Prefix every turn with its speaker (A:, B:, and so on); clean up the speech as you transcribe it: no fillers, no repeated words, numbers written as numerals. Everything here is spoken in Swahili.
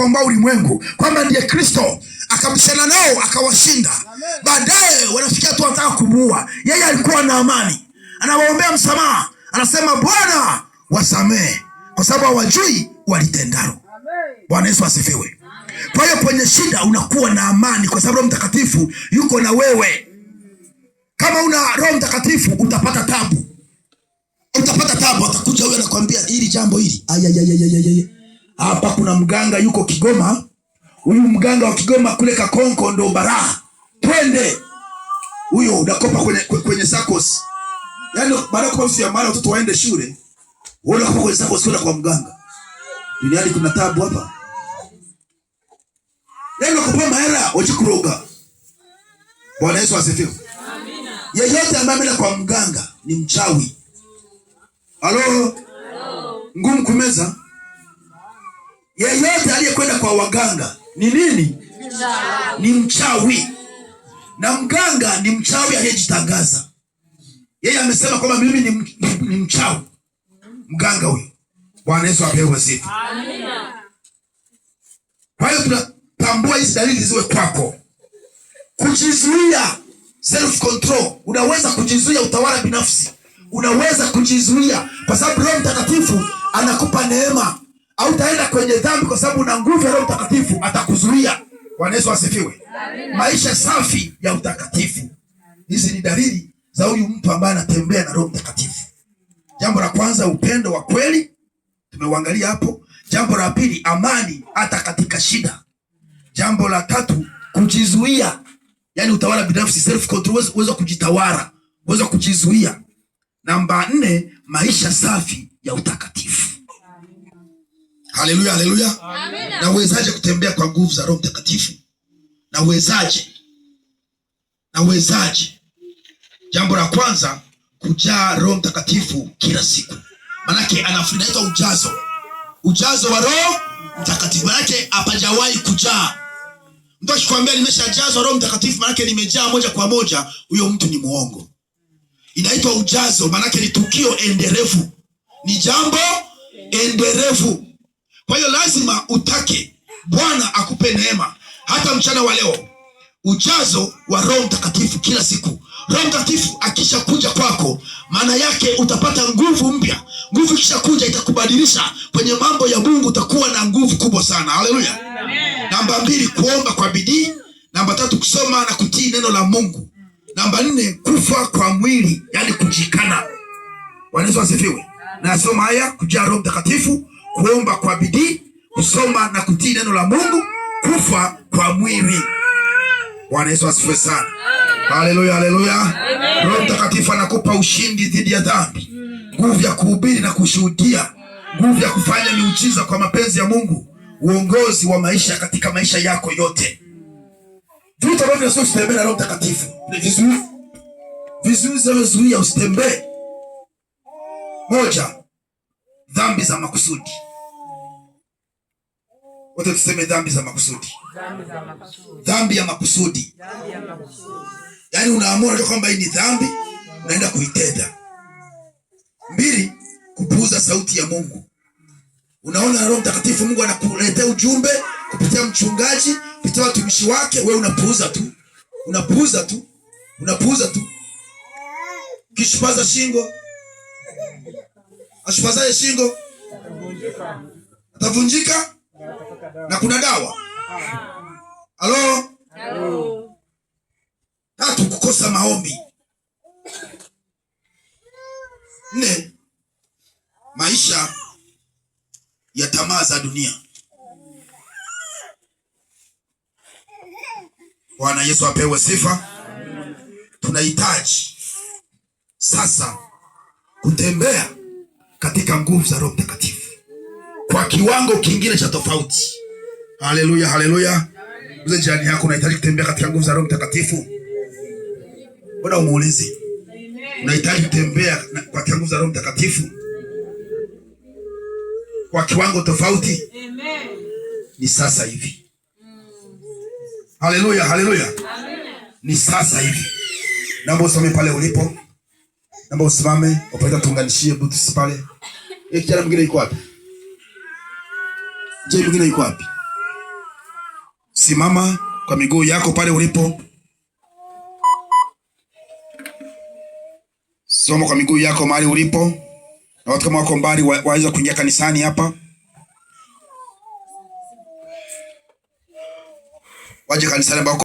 A: kuukomboa ulimwengu, kwamba ndiye Kristo. Akabishana nao akawashinda. Baadaye wanafikia tu wanataka kumuua yeye. Alikuwa na amani, anawaombea msamaha, anasema Bwana wasamehe, kwa sababu hawajui walitendalo. Bwana Yesu asifiwe. Kwa hiyo kwenye shida unakuwa na amani, kwa sababu Roho Mtakatifu yuko na wewe. Kama una Roho Mtakatifu utapata tabu, utapata tabu. Atakuja huyo anakwambia hili jambo hili, ayayayayayay, hapa kuna mganga yuko Kigoma, huyu mganga wa Kigoma kule Kakonko ndo baraha, twende. Huyo unakopa kwenye SACCOS, yaani baada ya kukopa ya maana watoto waende shule, wewe unakopa kwenye SACCOS kwenda kwa mganga. Duniani kuna tabu hapa, yaani unakopa mahela wajikuroga. Bwana Yesu asifiwe. Yeyote ambaye ameenda kwa mganga ni mchawi. Halo, ngumu kumeza. Yeyote aliyekwenda kwa waganga ni nini? Ni mchawi. Na mganga ni mchawi aliyejitangaza. Yeye amesema kwamba mimi ni mchawi. Mganga huyo. Bwana Yesu apewe sifa. Kwa hiyo tunatambua hizi dalili ziwe kwako. Kujizuia, self control. Unaweza kujizuia, utawala binafsi. Unaweza kujizuia kwa sababu Roho Mtakatifu anakupa neema. Hautaenda kwenye dhambi kwa sababu una nguvu ya Roho Mtakatifu atakuzuia. Bwana Yesu asifiwe. Maisha safi ya utakatifu. Hizi ni dalili za huyu mtu ambaye anatembea na Roho Mtakatifu. Jambo la kwanza, upendo wa kweli, tumeuangalia hapo. Jambo la pili, amani hata katika shida. Jambo la tatu, kujizuia, yaani utawala binafsi, self control, uwezo wa kujitawala, uwezo wa kujizuia. Namba 4, maisha safi ya utakatifu. Haleluya, haleluya. Nawezaje kutembea kwa nguvu za Roho Mtakatifu? Nawezaje? Nawezaje? Jambo la kwanza, kujaa Roho Mtakatifu kila siku. Manake inaitwa ujazo. Ujazo wa Roho Mtakatifu. Manake hapajawahi kujaa. Mtu akikwambia nimeshajazwa Roho Mtakatifu, manake nimejaa moja kwa moja, huyo mtu ni muongo. Inaitwa ujazo, manake ni tukio endelevu. Ni jambo endelevu. Kwa hiyo lazima utake Bwana akupe neema hata mchana wa leo, ujazo wa Roho Mtakatifu kila siku. Roho Mtakatifu akishakuja kwako, maana yake utapata nguvu mpya. Nguvu ikishakuja itakubadilisha kwenye mambo ya Mungu, utakuwa na nguvu kubwa sana. Haleluya. Namba 2, kuomba kwa bidii. Namba 3, kusoma na kutii neno la Mungu. Namba 4, kufa kwa mwili, yani kujikana. Bwana Yesu asifiwe. Nasoma haya: kujaa Roho Mtakatifu, kuomba kwa bidii, kusoma na kutii neno la Mungu, kufa kwa mwili. Bwana Yesu asifiwe sana. Haleluya, haleluya. Roho Mtakatifu anakupa ushindi dhidi ya dhambi, nguvu ya kuhubiri na kushuhudia, nguvu ya kufanya miujiza kwa mapenzi ya Mungu, uongozi wa maisha katika maisha yako yote. Vitu ambavyo vinasema usitembee na Roho Mtakatifu ni vizuizi. Vizuizi vinavyozuia usitembee. 1, dhambi za makusudi. Wote tuseme dhambi za makusudi. Dhambi ya makusudi. Yaani unaamua unajua kwamba hii ni dhambi, unaenda kuitenda. 2, kupuuza sauti ya Mungu. Unaona Roho Mtakatifu Mungu anakuletea ujumbe kupitia mchungaji, kupitia watumishi wake, wewe unapuuza tu. Unapuuza tu. Unapuuza tu. Kishupaza shingo. Ashupazaye shingo atavunjika na kuna dawa. Halo? 3, kukosa maombi. 4, maisha ya tamaa za dunia. Bwana Yesu apewe sifa. Tunahitaji sasa kutembea katika nguvu za Roho Mtakatifu kwa kiwango kingine cha tofauti. Haleluya, haleluya. Mzee jirani yako, unahitaji kutembea katika nguvu za Roho Mtakatifu? Mbona umuulizi? Unahitaji kutembea katika nguvu za Roho Mtakatifu kwa kiwango tofauti?
B: Amen.
A: Ni sasa hivi. Haleluya, haleluya. Ni sasa hivi. Naomba usimame pale ulipo. Naomba usimame, upate tuunganishie Bluetooth pale. Kijana mwingine yuko wapi? Je, mwingine yuko wapi? Simama kwa miguu yako pale ulipo. Soma kwa miguu yako mahali ulipo, na watu kama wako mbali waweza kuingia kanisani hapa, waje kanisani ambako